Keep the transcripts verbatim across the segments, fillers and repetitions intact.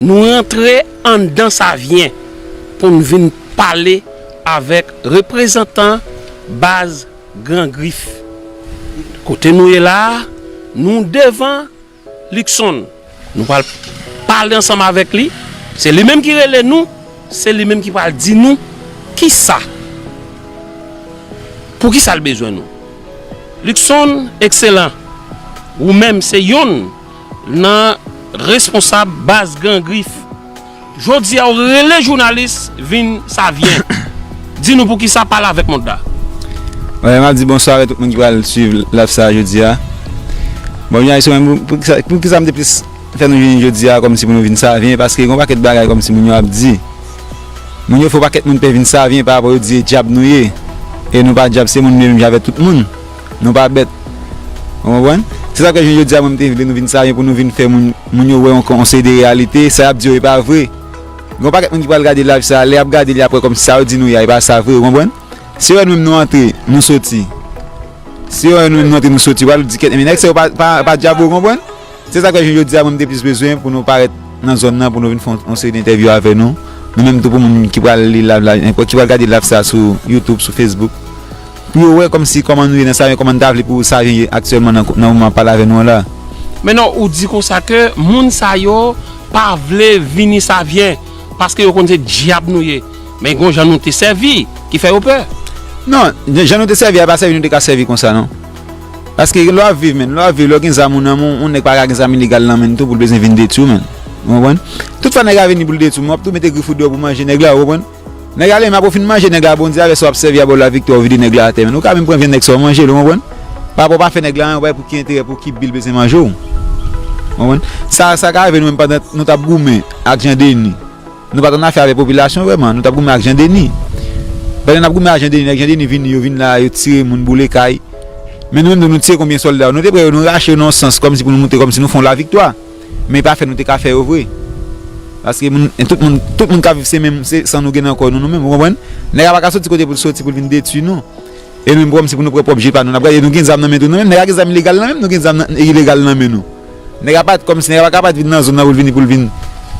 Nou rantre anndan Savyen pou n vin pale avèk reprezantan baz Gran Grif. Kote nou ye la a, nou devan Luckson. Nou pral pale ansanm avèk li. Se li menm ki rele nou, se li menm ki pral di nou kisa, poukisa l bezwen nou. Luckson Excellent, ou menm se yonn nan responsab baz Gran Grif. Jodi a, ou rele jounalis vin Savyen. Di nou poukisa, pale avèk mond la. Wè, m ap di bonswa avèk tout moun ki pral swiv live sa a jodi a. Bon, jounalis, ou menm, poukisa, poukisa m te plis fè nou vini jodi a kòmsi pou nou vin Savyen? Paske gen yon pakèt bagay kòmsi moun yo ap di. Moun yo fè yon pakèt moun pè vin Savyen pa rapò yo di e dyab nou ye. E nou pa dyab, se moun nou ye menm jan avèk tout moun. Nou pa bèt. Ou konprann? Se sa k fè jodi a mwen m te vle nou vin Savyen pou nou vin fè moun, moun yo wè yon, yon seri de reyalite, sa y ap di yo e pa vre. Gen yon pakèt moun ki pral gade live sa a, lè y ap gade li apre kòmsi sa yo di nou ye a, e pa sa vre, ou konprann? Si yo wè nou menm nou antre, nou soti. Si yo wè nou menm nou antre, nou soti, yo pral di kèt, men nèg sa yo pa, pa, pa dyab, ou konprann? Se sa k fè jodi a mwen m te plis bezwen pou nou parèt nan zòn nan, pou nou vin fè yon, yon seri de entèvyou avè nou. Nou menm tou pou moun ki pral li live la, ki pral gade live sa sou YouTube, sou Facebook. Pou yo wè kòmsi kòman nou ye nan Savyen, kòman n ta vle pou Savyen ye aktyèlman nan, nan moman m ap pale avè nou an la. Men non, ou di konsa ke moun sa yo pa vle vini Savyen, paske yo konn se dyab nou ye. Men gon jan nou te sèvi, ki fè yo pè. Non, jan nou te sèvi a pa sèvi nou te ka sèvi konsa non. Paske lè w ap viv, menn, lè w ap viv, lè w gen zam ou nan men w, yon nèg pa ka gen zam ilegal nan men l tou pou l bezwen vin detwi w, menn. Ou konprann? Tout fwa nèg la vini pou l detwi w, men w ap tou mete grif ou deyò pou manje nèg la, ou konprann? Nèg la, lè m ap fin manje nèg la, Bondye avè sa w ap sèvi a ba w laviktwa, ou vide nèg la atè, menn. Ou ka menm pran vyann nèg sa w manje l, ou konprann? Pa rapò w pa fè nèg la anyen, ou pa wè pou ki enterè, pou ki bi l bezwen manje w. Ou konprann? Sa, sa ka rive nou menm pandan nou t ap goumen ak Jan Deni. Nou pa t annafè avèk popilasyon vrèman, nou t ap goumen ak Jan Deni. Pandan n ap goumen ak Jan Deni, nèg Jan Deni vini, yo vin la, yo tire moun, boule kay. Men nou menm tou, nou tiye konbyen sòlda yo? Nou te pran yo, nou rache yo nan yon sans, kòmsi pou nou montre, kòmsi nou fè yon laviktwa. Men e pa fè nou te ka fè yo vre. Paske moun, tout moun, tout moun k ap viv se menm, se san nou gen nan kò nou, nou menm, ou konprann? Nèg la pa ka soti kote pou l soti, pou l vin detwi nou. E nou menm, kòmsi pou nou pran pwòp je pa nou, n ap gade, nou gen zam nan men tou, nou menm, nèg la gen zam ilegal nan men l, nou gen zam nan, ilegal nan men nou. Nèg la pa t, kòmsi nèg la pa ka pa t vin nan zòn nan pou l vini, pou l vin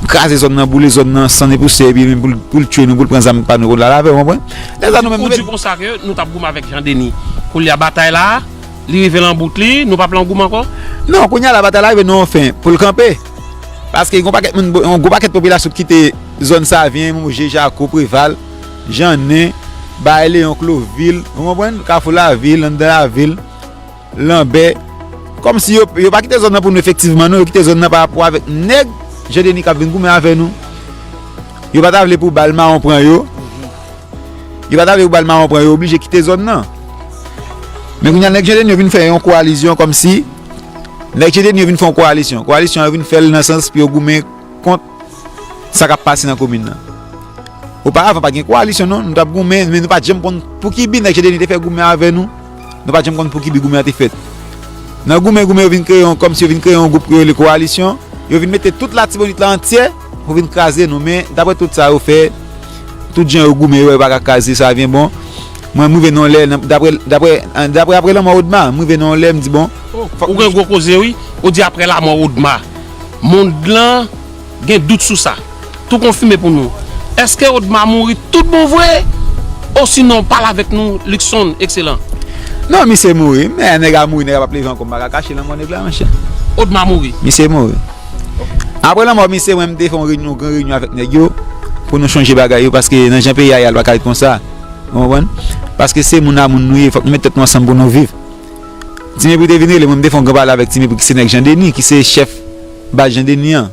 kraze zòn nan, boule zòn nan, san e pousyè, epi pou l, pou l tchwe nou, pou l pran zam pa nou, pou l al avè, ou konprann? Lè sa nou menm, nou di konsa ke nou t ap goumen avèk Jan Deni. Koulye a batay la, li rive nan bout li, nou pa pran goumen ankò? Non, kounye a la, batay la rive nan yon fen, pou l kanpe. Paske yon pakèt moun, yon gwo pakèt popilasyon ki kite zòn Savyen, Moje, Jako, Preval, Jannen, Bay Leyon, Klovil, ou konprann? Kafou Lavil, anndan lavil, Lanbè. Kòmsi yo, yo pa kite zòn nan pou nou efektivman, non, yo kite zòn nan pa rapò avèk nèg Jan Deni k ap vin goumen avè nou. Yo pa ta vle pou bal mawon pran yo. Yo pa ta vle pou bal mawon pran yo, oblije kite zòn nan. Men kounye a, nèg Jan Deni yo vin fè yon kowalizyon kòmsi, nèg Jan Deni yo vin fè yon kowalizyon. Kowalizyon an yo vin fè l nan sans pou yo goumen kont sa k ap pase nan komin nan. Oparavan, pa t gen kowalizyon, non. Nou t ap goumen, men nou pa t janm konn pou ki bi nèg Jan Deni te fè goumen avè nou. Nou pa t janm konn pou ki bi goumen an te fèt. Nan goumen, goumen, yo vin kreye yon, kòmsi yo vin kreye yon gwoup yo rele kowalizyon. Yo vin mete tout Latibonit la antyè pou vin kraze nou. Men, daprè tout sa yo fè, tout jan yo goumen, yo wè yo pa ka kraze Savyen, bon. Mwen, m rive nan yon lè, nan, daprè, daprè, daprè, apre lanmò Odma, m rive nan yon lè, m di, bon, fòk ou gen gwo koze, wi. Ou di apre lanmò Odma. Mond lan gen dout sou sa. Tou konfime pou nou. Èske Odma mouri tout bon vre? Osinon, pale avèk nou, Luckson Excellent. Non, misye mouri. Men nèg la mouri, nèg la p ap leve ankò, m pa ka kache lanmò nèg la, monchè. Odma mouri. Misye mouri. Apre lanmò misye, mwen, m te fè yon reyinyon, yon gran reyinyon avèk nèg yo, pou nou chanje bagay yo, paske nan jan peyi a ye a, l pa ka ret konsa. Ou konprann? Paske se moun a moun nou ye, fòk nou met tèt nou ansanm pou nou viv. Ti Mepri te vin rele mwen, m te fè yon gran pale avèk Ti Mepri, ki se nèg Jan Deni, ki se chèf baz Jan Deni an.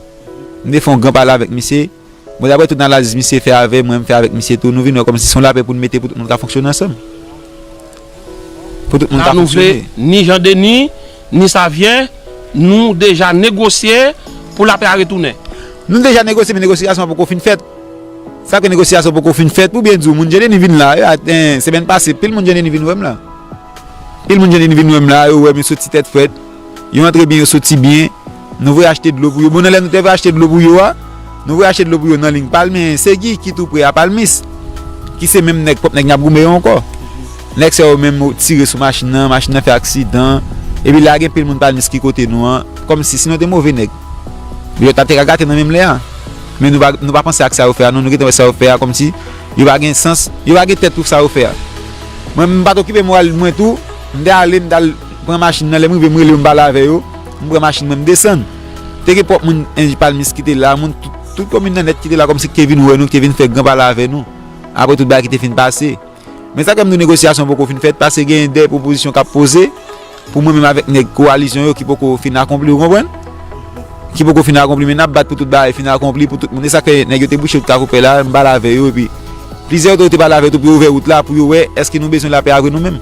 M te fè yon gran pale avèk misye. Bon, daprè tout analiz misye fè avè mwen, m fè avèk misye tou, nou vin wè kòmsi se yon lapè pou n mete pou tout moun ka fonksyone ansanm. Pou tout moun ka fonksyone. Sa nou vle, ni Jan Deni, ni Savyen, nou deja negosye pou lapè a retounen. Nou deja negosye, men negosyasyon an poko fin fèt. Sa ke negosyasyon poko fin fèt, pou byen di w, moun Jan Deni vin la, yo, semèn pase, pil moun Jan Deni vin wè m la. Pil moun Jan Deni vin wè m la, yo wè m, yo soti tèt frèt. Yo antre byen, yo soti byen. Nou voye achte dlo pou yo. Bon, nan lè nou te voye achte dlo pou yo a, nou voye achte dlo pou yo nan liy Palmi, Segi, ki tou pre a Palmis, ki se menm nèg, pwòp nèg n ap goumen yo ankò. Nèg sa yo menm tire sou machin nan, machin nan fè aksidan. Epi la gen pil moun Palmis ki kote nou an, kòmsi si nou te move nèg, yo ta te ka gate nan menm lè a. Men nou pa, nou pa panse ak sa yo fè a, non, nou gentan wè sa yo fè a, kòmsi yo pa gen sans, yo pa gen tèt pou sa yo fè a. Mwen, m pa t okipe moral mwen tou, m te ale, m t al pran machin nan, lè m rive, m rele yo, m pale avè yo, m pran machin mwen, m desann. Te gen pwòp moun, en, Palmis ki te la, moun tout, tout komin nan nèt ki te la, kòmsi ki te vin wè nou, ki te vin fè gran pale avè nou. Apre tout bagay ki te fin pase. Men sa k fè m di w negosyasyon poko fin fèt, paske gen de pwopozisyon k ap poze pou mwen menm avèk nèg kowalisyon yo ki poko fin akonpli, ou konprann? Ki poko fin akonpli, men n ap bat pou tout bagay fin akonpli pou tout moun. E sa k fè nèg yo te bouche wout Kakoupè la, m pale avè yo, epi plizyè otorite pale avè yo tou pou yo ouvè wout la, pou yo wè èske nou bezwen lapè a vre nou menm.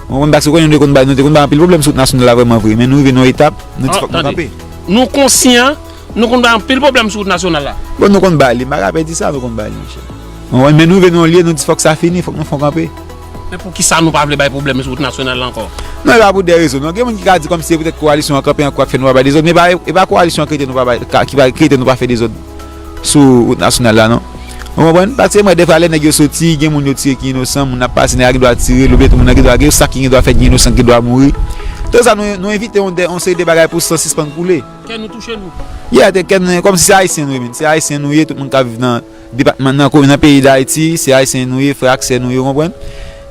Ou konprann? Paske w konnen nou te konn bay, nou te konn bay anpil pwoblèm sou wout nasyonal la vrèman vre, men nou rive nan yon etap, nou di fòk nou kanpe. Nou konsyan, nou konn bay anpil pwoblèm sou wout nasyonal la. Bon, nou konn bay li, m pa ka pè di sa, nou konn bay li, monchè. Ou konprann? Men nou rive nan yon lye, nou di fòk sa fini, fòk nou fè yon kanpe. Men poukisa nou pa vle bay pwoblèm sou wout nasyonal la ankò? Non, e pa pou de rezon, non. Gen moun ki ka di kòmsi se poutèt kowalisyon an kanpe ankò k fè nou pa bay dezòd, men e pa, e pa kowalisyon an ki rete nou pa bay, ka, ki pa, ki rete nou pa fè dezòd sou wout nasyonal la, non. Ou konprann? Paske mwen, defwa, lè nèg yo soti, gen moun yo tire ki inosan, moun ap pase, nèg la gen dwa tire l, oubyen tou moun nan gen dwa, gen sa ki gen dwa fèt, gen inosan ki gen dwa mouri. Tout sa, nou, nou evite yon, de, yon seri de bagay pou san sispann koule. Kè nou touche nou. Yeah, te kè nou, kòmsi se Ayisyen nou ye, men. Se Ayisyen nou ye, tout moun k ap viv nan depatman, nan komin, nan peyi Dayiti, se Ayisyen nou ye, frè ak sè nou ye, ou konprann?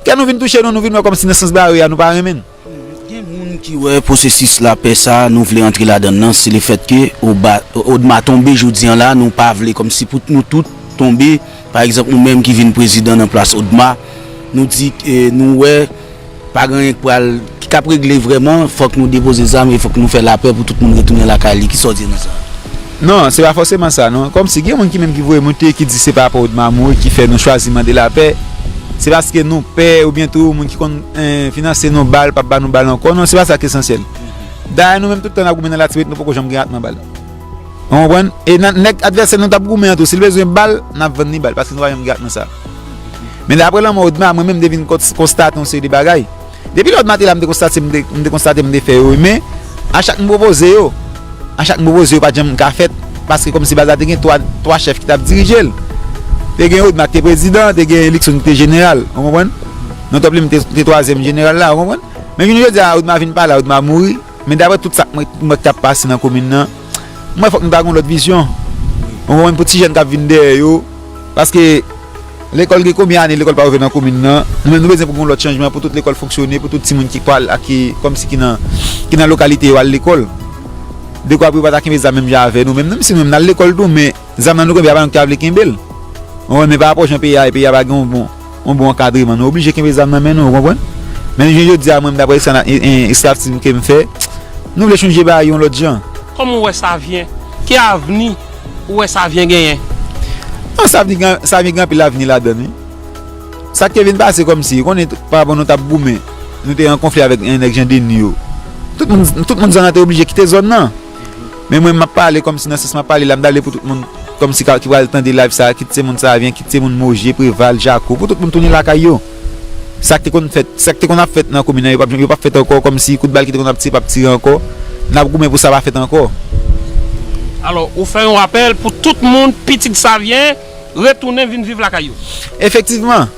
Kè nou vin touche nou, nou vin wè kòmsi nan sans bare a, nou pa renmen l. Gen moun ki wè pwosesis lapè sa a, nou vle antre ladan l nan, se lefètke Oba, Odma tonbe jodi an la, nou pa vle kòmsi pou nou tout tonbe. Pa egzanp, ou menm ki vin prezidan nan plas Odma, nou di, eh, nou wè pa gen anyen k pral, ki k ap regle vrèman, fòk nou depoze zam e fòk nou fè lapè pou tout moun retounen lakay li. Kisa w di nan sa? Non, se pa fòseman sa, non. Kòmsi gen moun ki menm ki voye monte, ki di se pa rapò Odma mouri ki fè nou chwazi mande lapè. Se paske nou pè oubyen tou moun ki konn, eh, finanse nou bal p ap ba nou bal ankò. Non, se pa sa k esansyèl. Dayè, nou menm tout tan n ap goumen nan Latibonit, nou poko janm gen atman bal. Ou konprann? E nan, nèg advèsè nou t ap goumen an tou, si l bezwen bal, n ap vann li bal, paske nou pa janm gen atman sa. Men daprè lanmò Odma, mwen menm m te vin kons-, konstate yon seri de bagay. Depi lè Odma te la, m te konstate, m te, m te konstate, m te fè yo, men a chak m pwopoze yo, a chak m pwopoze yo pa t janm ka fèt, paske kòmsi baz la te gen twa, twa chèf ki t ap dirije l. Te gen Odma ki te prezidan, te gen Luckson ki te jeneral, ou konprann? Non, Top Lim te, te twazyèm jeneral la, ou konprann? Men jounen jodi a, Odma vin pa la, Odma mouri. Men daprè tout sa k mwen, mwen k t ap pase nan komin nan, m wè fòk nou ta gen yon lòt vizyon. Ou konprann, pou ti jèn k ap vin dèyè yo. Paske lekòl gen konbyen ane lekòl pa ouvè nan komin nan? Nou menm nou bezwen pou gen yon lòt chanjman, pou tout lekòl fonksyone, pou tout timoun ki pral ak ki, kòmsi ki nan, ki nan lokalite yo al lekòl. Dekwa pou yo pa ta kenbe zam menm jan avè nou menm. Non, si nou menm n al lekòl tou, men zam nan nou kenbe a pa nou ki ta vle kenbe l. Ou konprann, men pa rapò jan peyi a ye, peyi a pa gen yon bon, yon bon ankadreman. Nou oblije kenbe zam nan men nou, ou konprann? Men jounen jodi a, mwen, daprè sa, e, e, staff team ke m fè, nou vle chonje bagay yon lòt jan. Kòman w wè Savyen? Ki avni ou wè Savyen genyen? Non, Savyen gen, Savyen gen anpil avni ladan l, wi. Sa k te vin pase kòmsi, ou konnen, parapò nou t ap goumen, nou te an konfli avèk, eh, nèg Jan Deni yo. Tout moun, tout moun zòn nan te oblije kite zòn nan. Men mwen, m ap pale kòmsi nan sans m ap pale la, m ta vle pou tout moun kòmsi ka, ki pral tande live sa, kit se moun Savyen, kit se moun Moje, Preval, Jako, pou tout moun tounen lakay yo. Sa k te konn fèt, sa k te konn ap fèt nan komin nan, yo p ap, yo p ap fèt ankò, kòmsi kout bal ki te konn ap tire, p ap tire ankò. N ap goumen pou sa pa fèt ankò. Alò, ou fè yon apèl pou tout moun, pitit Savyen, retounen vin viv lakay yo. Efektivman.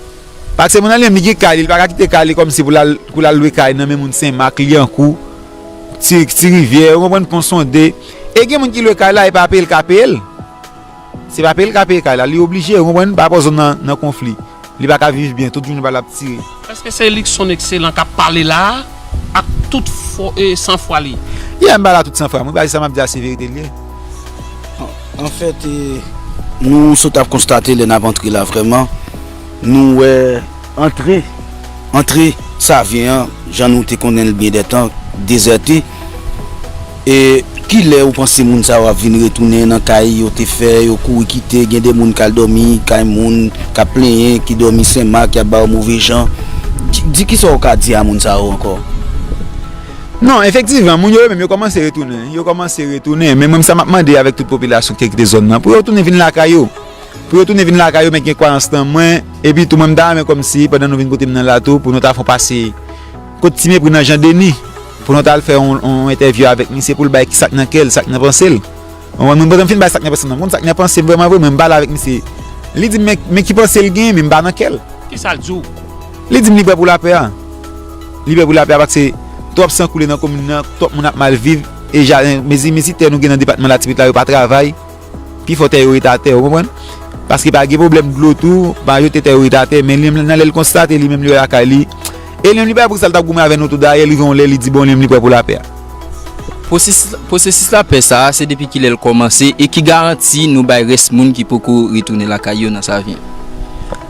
Paske moun nan li menm, li gen kay li, li pa ka kite kay li kòmsi pou l al, pou l al lwe kay nan men moun Senmak, Lyankou, Ti, Ti Rivyè, ou konprann, Pon Sonde. E gen moun ki lwe kay la, e pa peye l ka peye l. Se pa peye l ka peye kay la, li oblije, ou konprann, parapò zòn nan nan konfli. Li pa ka viv byen, tout jounen bal ap tire. Èske se Luckson Excellent k ap pale la a ak tout fò, e, sanfwa li? Yeah, m pale ak tout sanfwa m wi, paske sa m ap di a se verite l ye. Anfèt, e, nou sot ap konstate lè n ap antre la vrèman, nou wè antre, antre Savyen an, jan nou te konnen l byen dè tan, dezète. E kilè ou panse moun sa yo ap vin retounen nan kay yo te fè, yo kouri kite, gen de moun k al dòmi kay moun, k ap plenyen, ki dòmi Senmak, y ap ba yo move jan. Di, di kisa w ka di a moun sa yo ankò? Non, efektivman, moun yo yo menm, yo kòmanse retounen. Yo kòmanse retounen. Men mwen, sa m ap mande avèk tout popilasyon ki te kite zòn nan, pou yo tounen vin lakay yo. Pou yo tounen vin lakay yo, men gen kwayans nan mwen. Epi tou, mwen, m ta renmen kòmsi, pandan nou vin kote m nan la tou, pou nou ta fè yon pase kot Ti Mepri nan Jan Deni, pou nou ta al fè yon, yon entèvyou avèk misye, pou l bay ki sa k nan kè l, sa k nan panse l. Ou konprann? Mwen, pandan m fin bay sa k nan panse m nan, m konn sa k nan panse m vrèman vre, mwen, m pale avèk misye. Li di m, men, men ki panse l genyen, men m pa nan kè l. Kisa l di w? Li di m li prè pou lapè a. Li prè pou lapè a, paske twòp san koule nan komin nan, twòp moun ap mal viv, e jaden, mezi, mezi tè nou gen nan depatman Latibonit la, yo pa travay. Pifò tè yo ret atè, ou konprann? Paske pa gen pwoblèm dlo tou, pa jete tè yo ret atè, men li menm nan lè l konstate li menm li wè lakay li. E li menm li pa pou sa l t ap goumen avè nou tou, dayè li gen yon lè li di bon li menm li prè pou lapè a. Pwosesis, pwosesis lapè sa a, se depi kilè l kòmanse e ki garanti nou bay rès moun ki poko retounen lakay yo nan Savyen?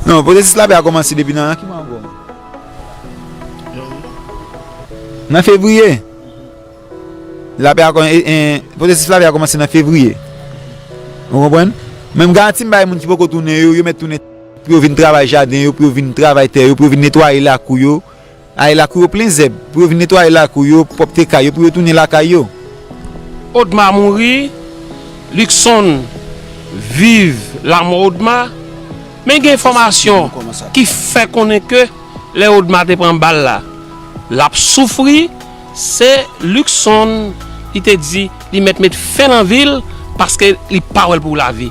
Non, pwosesis lapè a kòmanse depi nan ki mwa ankò? Nan fevriye. Lapè a kòm- e- e- pwosesis lapè a kòmanse nan fevriye. Ou konprann? Men m garanti m bay moun ki poko tounen yo, yo mèt tounen pou yo vin travay jaden yo, pou yo vin travay tè yo, pou yo vin netwaye lakou yo. Ay lakou yo plen zèb, pou yo vin netwaye lakou yo, pwòpte kay yo, pou yo tounen lakay yo. Odma mouri, Luckson viv lanmò Odma, men gen enfòmasyon ki fè konnen ke lè Odma te pran bal la, l ap soufri, se Luckson li te di li mèt met fen nan vi l paske li pa wè l pou lavi.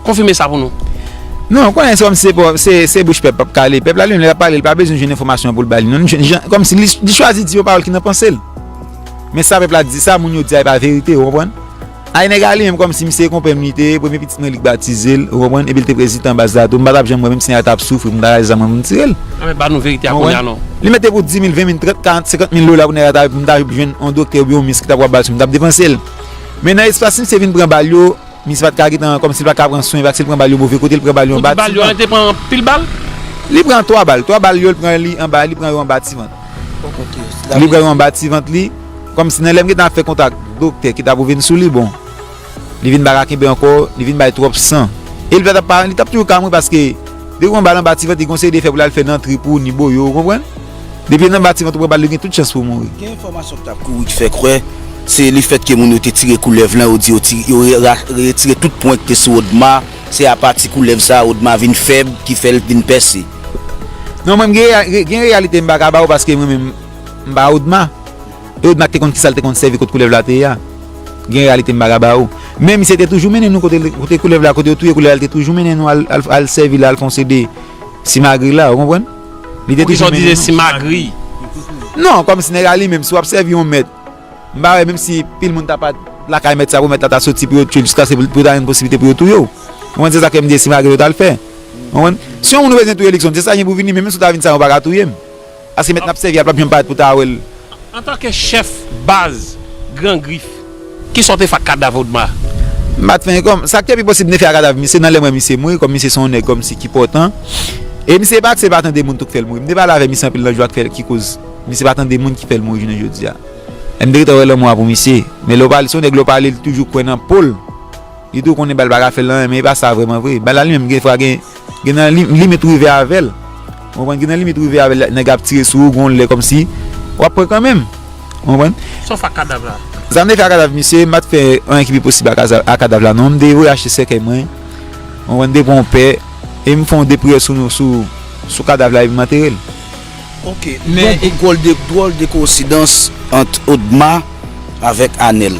Konfime sa pou nou. Non, ou konnen se kòmsi se, se, se bouch pèp p ap kale. Pèp la li menm lè l ap pale, li pa bezwen jwenn enfòmasyon pou l ba li. Non, li, jan- kòmsi li, li chwazi di yon pawòl ki nan panse l. Men sa pèp la di, sa moun yo di a, e pa verite, ou konprann? Ay nèg a li menm kòmsi misye e konpè m li te ye, premye pitit mwen li k batize l, ou konprann? Epi l te prezidan baz la tou, m pa t ap janm wè, menm si nèg la t ap soufri, m ta rale zam mwen pou m tire l. Anben ba nou verite a kounye a non. Li mete pou dis mil, ven mil, trant, karant, senkant mil dola pou nèg la ta, pou m ta jwenn yon doktè oubyen yon mis ki ta pral ba l sou m, m t ap depanse l. Men nan espas misye vin pran bal yo, misye pa t ka gentan, kòmsi l pa t ka pran swen, paske l pran bal yo move kote, l pran bal yo anba ti vant. Li pran twa bal, twa bal yo, l pran li anba, li pran yo anba ti vant. Li pran yo anba ti vant li, kòmsi nan lè m gentan ap fè kontak doktè ki t ap ouvè n sou li, bon, li vin pa ka kenbe ankò, li vin bay twòp san. E li pa t ap, li t ap toujou ka mouri paske depi w pran bal anba ti vant, li gon seri de fè pou l al fè nan trip ou, ni boyo, ou konprann? Depi nan batiman tou pran bal, li gen tout chans pou mouri. Gen enfòmasyon k t ap kouri ki fè kwè se lefètke moun yo te tire koulèv lan, yo di yo ti, yo ra- retire tout pwen ki te sou Odma, se apati koulèv sa a Odma vin fèb ki fè l vin pèse. Non, mwen, m gen, gen reyalite m pa ka ba ou paske mwen menm, m pa Odma. E Odma ki te konn kisa l te konn sèvi kot koulèv la te ye a. Gen reyalite m pa ka ba ou. Men misye te toujou mennen nou kote, kote koulèv la, kote yo touye koulèv la, li te toujou mennen nou al, al, al sèvi la, al fè yon seri de simagri la, ou konprann? Li te toujou mennen nou. Poukisa w di se simagri? Non, kòmsi nèg la li menm, si w ap sèvi yon mèt, m pa wè, menm si pil moun ta pa t lakay mèt sa pou mèt la ta soti pou yo tchwe l jiskaske pou, pou yo ta jwenn posiblite pou yo touye w. Ou konprann? Se sa k fè m di e simagri yo t al fè. Ou konprann? Si yon moun ou bezwen touye Luckson, se sa gen pou vini, men menm si w ta vin sa, yo pa ka touye m. Paske mèt n ap sèvi a, l p ap janm parèt pou ta wè l. Antanke chèf baz Gran Grif, kisa w te fè ak kadav Odma? M pa t fè ayen kòm. Sa k te pi posib m te fè a kadav misye nan lè m wè misye mouri, kòm misye se yon nèg kòmsi ki pòtan. E misye pa aksepte, pa tande moun tou k fè l mouri. M te pale avè misye anpil nan jou a k fè, ki koz misye pa tande moun ki fè l mouri jounen jodi a. M te gentan wè lanmò a pou misye. Men lè w pale, se yon nèg lè w pale, li toujou kwè nan po l. Li di w konnen bal pa ka fè l anyen, men e pa sa vrèman vre. Bal la li menm gen fwa gen, gen nan li, limit ou rive avè l. Ou konprann? Gen nan limit ou rive avè l, nèg ap tire sou ou, gon lè kòmsi w ap pran kanmenm. Ou konprann? Sa w fè ak kadav la? Sa m te fè ak kadav misye, m pa t fè anyen ki pi posib a kaza- a kadav la non. M te voye achte sèkèy mwen. Ou konprann? M te pran yon pè e m fè yon de priyè sou nou, sou, sou kadav la epi m antere l. Ok, men dwòl de, dwòl de koensidans ant Odma avèk Anèl.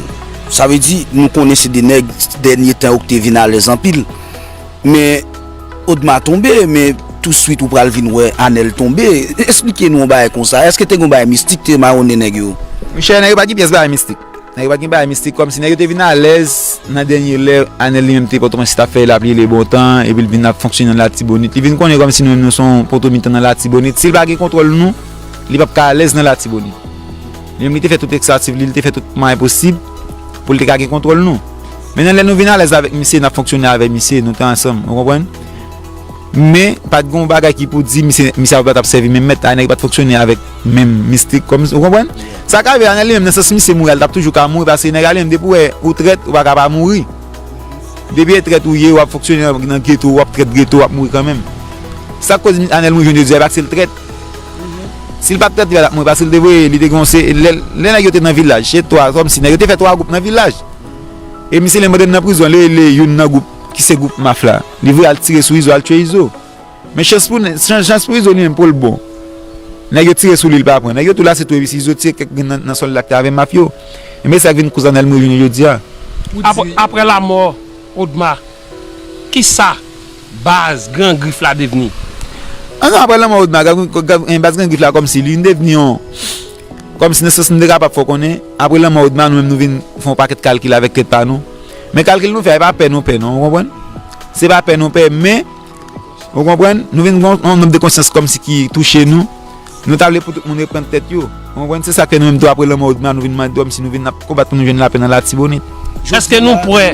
Sa vle di, nou konnen se de nèg dènye tan yo ki te vin alèz anpil. Men Odma tonbe, men touswit ou pral vin wè Anèl tonbe. Esplike nou yon bagay konsa. Èske te gen yon bagay mistik te mawonnen nèg yo? Monchè, nèg yo pa gen pyès bagay mistik. Nèg yo pa t gen bagay mistik, kòmsi nèg yo te vin alèz nan dènye lè. Anèl li menm te Pòtoprens, li t ap fè lapli e lebontan, epi l vin ap fonksyone nan Latibonit. Li vin konnen kòmsi nou menm nou se yon poto mitan nan Latibonit. Si l pa gen kontwòl nou, li p ap ka alèz nan Latibonit. Li menm li te fè tout ekspativ li, li te fè tout mwayen posib pou l te ka gen kontwòl nou. Men nan lè nou vin alèz avèk misye, n ap fonksyone avèk misye, nou te ansanm, ou konprann? Men, pa t gen yon bagay ki pou di misye, misye pa t ap sèvi menm mèt, Anèl pa t fonksyone avèk menm mistik kòm, ou konprann? Sa ka rive Anèl li menm, nan sans misye mouri a, li t ap toujou ka mouri, paske nèg la li menm, depi w wè ou trèt, ou pa ka pa mouri. Depi e trèt ou ye, w ap fonksyone nan, nan geto, w ap trèt geto, w ap mouri kanmenm. Sa k koz Anèl mouri jounen jodi a, e pa paske l trèt. Si l pa t trèt, li pa t ap mouri, paske l te voye, li te gen yon se, lè, lè nèg yo te nan vilaj, se twa, kòmsi nèg yo te fè twa gwoup nan vilaj. E misye li menm pandan l nan prizon, li rele youn nan gwoup ki se gwoup maf la. Li voye al tire sou Izo, al tiye Izo. Men chans pou, chans, chans pou Izo li menm pou l bon. Nèg yo tire sou li, li pa pran. Nèg yo tou lase tou epi si Izo tire kèk grenn nan, nan sòlda k te avè maf yo. Ebyen se sa k vin koz Anèl mouri jounen jodi a. Apre, apre lanmò Odma, kisa baz Gran Grif la devni? Ah non, apre lanmò Odma, Gran, Gran, Gran, baz Gran Grif la kòmsi li vin devni yon, kòmsi nan sans m te kapab fè w konnen, apre lanmò Odma, nou menm nou vin fè yon pakèt kalkil avèk tèt pa nou. Men kalkil nou fè a, e pa pè nou pè non, ou konprann? Se pa pè nou pè, men, ou konprann? Nou vin gon yon nonb de konsyans kòmsi ki touche nou. Nou ta vle pou tout moun reprann tèt yo. Ou konprann? Se sa k fè nou menm tou apre lanmò Odma, nou vin mande kòmsi nou vin ap konbat pou nou jwenn lapè nan Latibonit. Èske nou prè?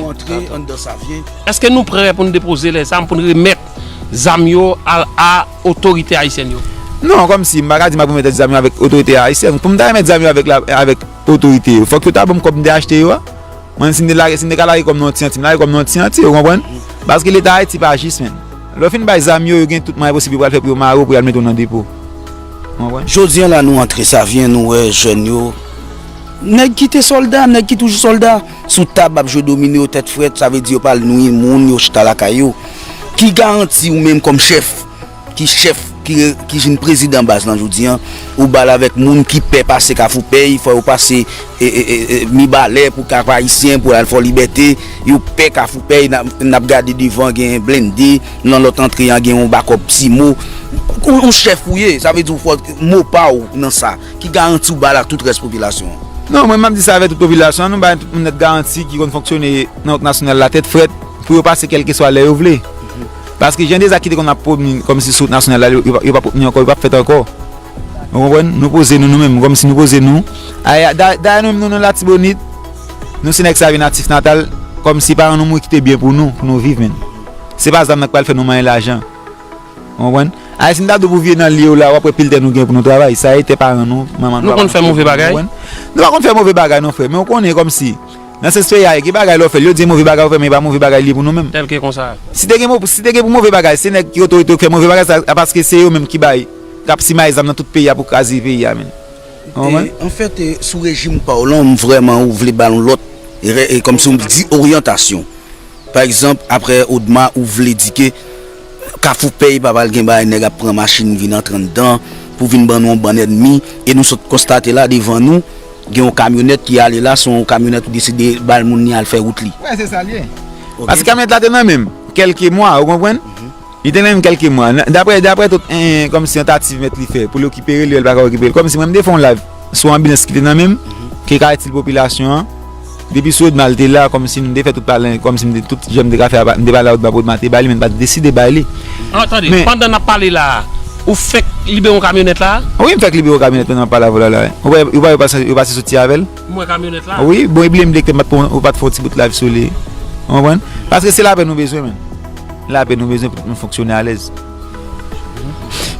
Èske nou prè pou n depoze lèzam, pou n remèt zam yo a, a otorite ayisyèn yo? Non, kòmsi m pa ka di m ap remèt zam yo avèk otorite ayisyèn. Pou m ta remèt zam yo avèk la, avèk otorite yo, fòk yo ta ban m kòb m te achte yo a. Mwen, si m te lage, si m te ka lage kòm nan yon ti anti, m lage kòm nan yon ti anti, ou konprann? Paske Leta Ayiti pa jis, menn. Lè w fin bay zam yo, yo gen tout mwayen posib yo pral fè pou yo mare w, pou y al mete w nan depo. Ou konprann? Jodi a la, nou antre Savyen, nou wè jèn yo. Nèg ki te sòlda, nèg ki toujou sòlda, sou tab ap jwe domino, tèt frèt, sa vle di yo pa al nwi moun, yo chita lakay yo. Ki garanti ou menm kòm chèf, ki chèf, ki, ki jwenn prezidan baz lan jodi a, ou ba l avèk moun ki pè pase Kafou Pèy, fò yo pase e, e, e, e, Mibalè pou Kap Ayisyen, pou al Fò Libète, yo pè Kafou Pèy, n ap, n ap gade devan gen blende, nan lòt antre a gen yon bakòp Simo. Yon, yon chèf ou ye, sa vle di w fò mo pa w nan sa. Ki garanti w ba l ak tout rès popilasyon an? Non, mwen m ap di sa avèk tout popilasyon an, nou bay tout moun nèt garanti ki konn fonksyone nan wout nasyonal la tèt frèt pou yo pase kèlkeswa lè yo vle. Paske jan de zak ki te konn ap pwomni kòmsi sou wout nasyonal la, yo, yo, pa- yo p ap pwomni ankò, yo p ap fèt ankò. Ou konprann? Nou poze nou, nou menm, kòmsi nou poze nou. Ay, da- Dayè nou menm, nou nan Latibonit, nou se nèg Savyen natif natal, kòmsi paran nou mouri kite byen pou nou, pou nou viv, menn. Se pa zam nan k pral fè nou manyen lajan. Ou konprann? Ay, si m ta di w pou vye nan lye w la, w ap wè pil tè nou gen pou nou travay. Sa e tè paran nou, manman nou, papa nou. Nou konn fè move bagay? Ou konprann? Nou pa konn fè move bagay non, frè, men ou konnen kòmsi nan sans peyi a, gen bagay lè w fè l, yo di e move bagay ou fè, men e pa move bagay li ye pou nou menm. Tèlke konsa. Si te gen mo-, si te gen pou move bagay, se nèg ki otorite yo k fè move bagay sa, paske se yo menm ki bay, k ap simaye zam nan tout peyi a pou kraze peyi a, menn. Ou konprann? E, anfèt, e, sou rejim pa w lan, m vrèman ou vle ba l yon lòt, e, e, kòmsi w di oryantasyon. Pa egzanp, aprè Odma, ou vle di ke Kafou Pèy pa pral gen bagay nèg ap pran machin vin antre anndan pou vin ban nou yon bann ènmi, e nou sot konstate la devan nou, gen yon kamyonèt ki ale la, se yon kamyonèt ou deside ba l moun li al fè wout li. Wè, se sa l ye. Ok. Paske kamyonèt la te nan men m kèlke mwa, ou konprann? Li te nan men m kèlke mwa. Nan- Daprè, daprè tout, en, kòmsi tantativ mèt li fè pou l rekipere l, li wè l pa ka rekipere l. Kòmsi mwen, m te fè yon live sou anbilans ki te nan men m, ki ka itil popilasyon an. Depi sou Odma l te la, kòmsi m te fè tout pale, kòmsi m te tout jan m te ka fè, m te pale a Odma pou Odma te bay li, men m pa t deside bay li. An, tande, men pandan n ap pale la a, ou fèk libere yon kamyonèt la a? Wi, m fèk libere yon kamyonèt pandan m ap pale avè w la la. Ou wè, ou pa yo pase, yo pase soti avè l? M wè kamyonèt la. Wi, bon, e bliye m di ke m pa t pran, ou pa t fè yon ti bout live sou li. Ou konprann? Paske se lapè nou bezwen, menn. Lapè nou bezwen pou tout moun fonksyone alèz.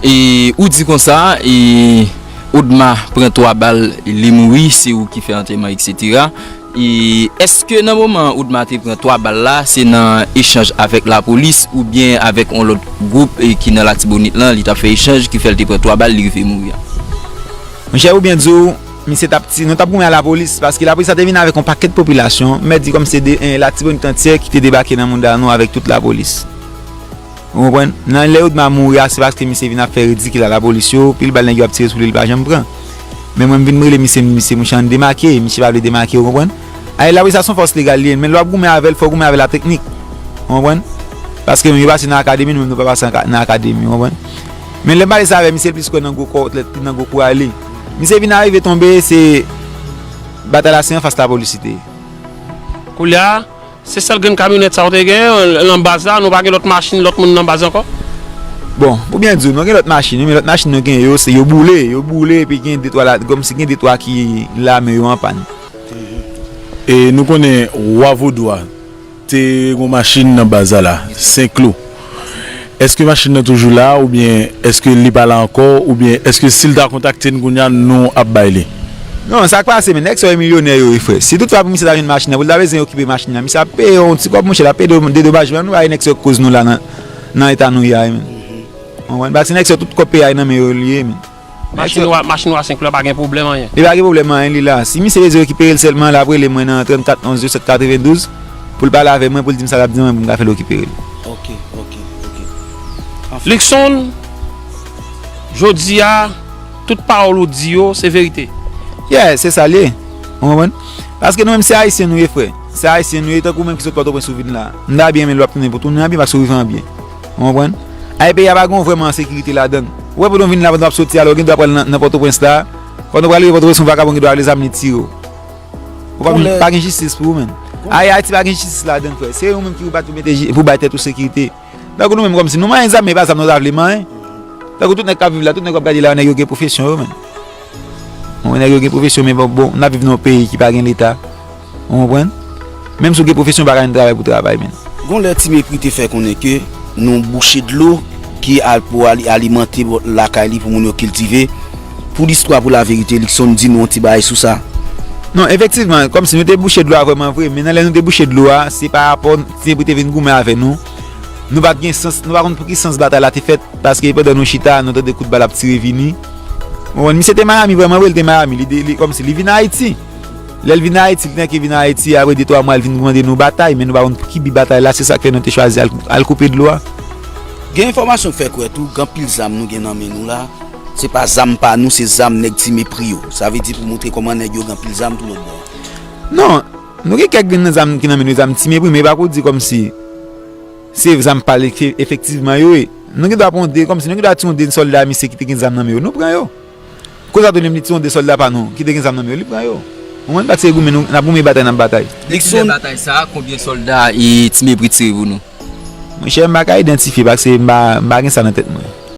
E ou di konsa, e Odma pran twa bal, li mouri, se ou ki fè antèman, etsetera. E èske nan moman Odma te pran twa bal la, se nan echanj avèk lapolis oubyen avèk yon lòt gwoup, e, ki nan Latibonit lan, li t ap fè echanj ki fè l te pran twa bal, li rive mouri a? Monchè, ou byen di w, misye t ap ti-, nou t ap goumen a lapolis, paske lapolis la te vin avèk yon pakèt popilasyon, mèt di kòm se de, en, Latibonit antyè ki te debake nan mounda nou avèk tout lapolis. Ou konprann? Nan lè Odma mouri a, se paske misye vin ap fè ridikil a lapolis yo, pil bal nèg yo ap tire sou li, li pa janm pran. Men mwen, m vin rele misye, m di, "Misye, mouche, ann demake," misye pa vle demake, ou konprann? Ay, lapolis la se yon fòs legal li ye, men lè w ap goumen avè l, fò w goumen avè l a teknik. Ou konprann? Paske nou, yo pase nan akademi, nou menm nou pa pase nan ka-, nan akademi, ou konprann? Men lè m pale sa avè misye, l plis kwè nan gwo kò, nan gwo kouraj li. Misye vin arive tonbe, se batay la se anfas lapolis li te ye. Koulye a, se sèl grenn kamyonèt sa w te gen nan baz la, nou pa gen lòt machin, lòt moun nan baz ankò? Bon, pou byen di w, nou gen lòt machin, wi, men lòt machin nou gen yo, se yo boule, yo boule, epi gen de twa la, kòmsi gen de twa ki lame yo an pàn. E nou konnen Wa Vodou a, te gen yon machin nan baz la la, Senklo. Èske machin nan toujou la, oubyen èske li pa la ankò, oubyen èske si l ta kontakte n kounye a, nou ap bay li? Non, sa k pase, men nèg sa yo milyonè yo, wi, frè. Si toutfwa pou misye ta jwenn machin nan, pou l ta bezwen okipe machin nan, misye ap peye yon ti kòb, monchè, l ap peye de-, dedomajman. Nou pa wè nèg sa yo k koz nou la nan, nan eta nou ye a, wi, men. Ou konprann? Paske nèg sa yo tout kòb peyi a nan men yo li ye, men. Machin wa, machin wa Senklo a pa gen pwoblèm anyen. Li pa gen pwoblèm anyen, li la. Si misye bezwen rekipere l sèlman, l ap rele mwen nan trannkat onz disèt katrevendouz pou l pale avè mwen, pou l di m sa l ap di mwen, pou m ka fè l rekipere l. Ok, ok, ok. Anfen. Luckson, jodi a, tout pawòl ou di yo, se verite. Yeah, se sa l ye. Ou konprann? Paske nou menm se Ayisyen nou ye, frè. Se Ayisyen nou ye, tankou menm ki sot Pòtoprens ou vin la. M ta byen renmen lè w ap tounen pou tounen an byen, paske w rive an byen. Ou konprann? Ay, peyi a pa gen vrèman sekirite ladan l. Ou wè, pandan w vin la, pandan w ap soti a, lè w gen dwa pral nan, nan Pòtoprens la, pandan w pral rive Pòtoprens, yon vagabon gen dwa rale zam li tire w. Ou pa, pa gen jistis pou ou menm. Ay, Ayiti pa gen jistis ladan l, frè. Se ou menm ki pou bat pou mete ji- pou bay tèt ou sekirite. Tankou nou menm kòmsi nou manyen zam, men e pa zam nou ta vle manyen. Tankou tout nèg k ap viv la, tout nèg w ap gade la, nèg yo gen pwofesyon yo, men. Bon, nèg yo gen pwofesyon, men bon, bon, n ap viv nan yon peyi ki pa gen leta. Ou konprann? Menm si w gen pwofesyon, w pa ka jwenn travay pou travay, men. Gon lè Ti Mepri te fè konnen ke nou bouche dlo ki al pou ali- alimante bò- lakay li pou moun yo kiltive. Pou listwa, pou laverite, Luckson di nou yon ti bagay sou sa. Non, efektivman, kòmsi nou te bouche dlo a vrèman vre, men nan lè nou te bouche dlo a, se pa rapò Ti Mepri te vin goumen avè nou. Nou pa t gen sans, nou pa konn pou ki sans batay la te fèt, paske pandan nou chita, nou tande kout bal ap tire vini. Ou konprann? Misye te Miami vrèman vre, li te Miami, li, de- li kòmsi li vin Ayiti. Lè l vin Ayiti, li te vin Ayiti, apre de twa mwa, l vin mande nou batay, men nou pa konn pou ki bi batay la, se sa k fè nou te chwazi al, al koupe dlo a. Gen enfòmasyon k fè kwè tou, gen anpil zam nou gen nan men nou la, se pa zam pa nou, se zam nèg Ti Mepri yo. Sa vle di pou montre kòman nèg yo gen anpil zam tou lòt bò. Non, nou gen kèk grenn nan zam ki nan men nou, zam Ti Mepri, men e pa pou di kòmsi se zam pa l efektivman yo ye. Nou gen dwa pran de, kòmsi nou gen dwa tiye yon de sòlda misye ki te gen zam nan men yo, nou pran yo. Kounye a tou li menm li tiye yon de sòlda pa nou ki te gen zam nan men yo, li pran yo. Ou konprann? Paske goumen nou, n ap goumen batay, n ap batay. Depi lè batay sa, konbyen sòlda e Ti Mepri tire pou nou? Monchè, m pa ka idantifye paske m pa, m pa gen sa nan tèt mwen.